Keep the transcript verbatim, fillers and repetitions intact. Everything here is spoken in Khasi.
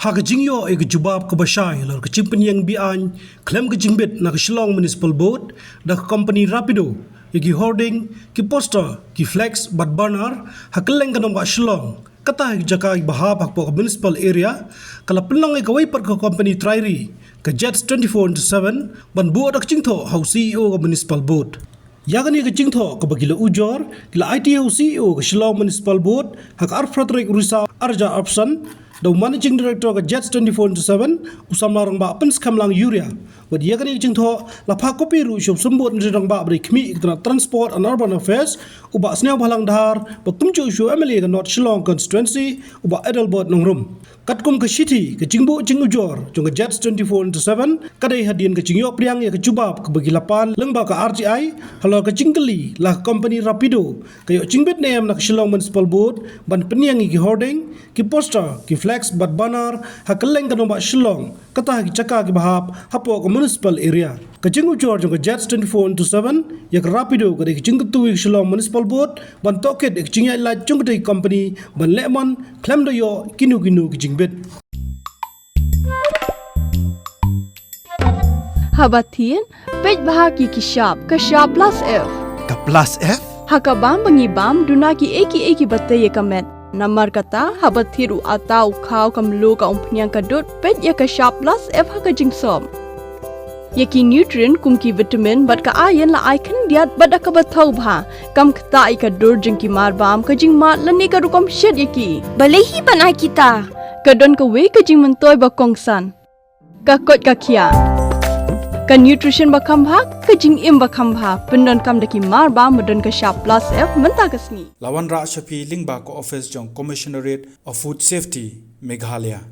Ha ka jingïoh ïa ka jubab kaba shai halor ka jingpynïeng beaiñ khlem ka jingbit na ka Shillong Municipal Board da ka company Rapido ïa ki hoarding, ki poster, ki flex bad banner ha kylleng ka nongbah Shillong, kata ha ki jaka kiba hap hapoh ka municipal area, ka la pynlong ïa kawei pat ka company trai ri, ka Jets twenty-four into seven, ban buh da ka jingthoh ha u C E O ka Municipal Board. Ïa kane ka jingthoh kaba ki la ujor, ki la aiti ha u C E O ka Shillong Municipal Board ha ka arphew tarik u Risaw arhajar arphew san, da u Managing Director ka Jets twenty-four into seven, u samla rangbah Pynskhem Lang Uriah. Bad ïa kane ka jingthoh la phah copy ruh sha u symbud rangbah ba dei khmih ka tnat Transport and Urban Affairs, u Bah Sniawbhalang Dhar, bad kumjuh sha u M L A ka North Shillong Constituency, u Bah Adelbert Nongrum. Katkum ka shithi, ka jingbuh jingujor jong ka Jets twenty-four into seven ka dei hadien ka jingïoh pdiang ïa ka jubab kaba ki la pan lyngba ka R T I halor ka jingkylli la ka company Rapido ka ïoh jingbit ne em na ka Shillong Municipal Board ban pynïeng ïa ki hoarding, ki poster, ki flex bad banner ha kylleng ka nongbah Shillong, kata ha ki jaka kiba hap hapoh ka municipal area. Ka jingujor jong ka Jets twenty-four into seven ïa ka Rapido ka dei ka jingkyntu ïa ka Shillong Municipal Board ban tohkit ïa ka jingïaid lait jong katei ka company ban leh mon khlem da ïoh kino kino ki jingbit. Haba thied, peit bha ki ki shap, ka shap plus F. Ka plus F? Ha ka bam ba ngi bam, duna ki ei ki ei kiba tei ïa ka met. Namar kata, haba thied u atta, u khaw, ka mluh, ka umphniang, ka dud, peit ïa ka shap plus F ha ka jingsop. Ïa ki nutrient kum ki vitamin bad ka iron la ai khyndiat bad da kaba thaw bha, kam ktah ïa ka dur jong ki mar bam, ka jingmad lane ka rukom shet ïa ki. Balei hi ban ai kita? Ka don kawei ka jingmyntoi ba kongsan. Ka koit ka khiah. Ka nutrition ba kham bha, ka jingim ba kham bha, pyndonkam da ki mar bam ba don ka shap plus F mynta ka sngi. La wanrah sha phi lyngba ka office jong Commissionerate of Food Safety, Meghalaya.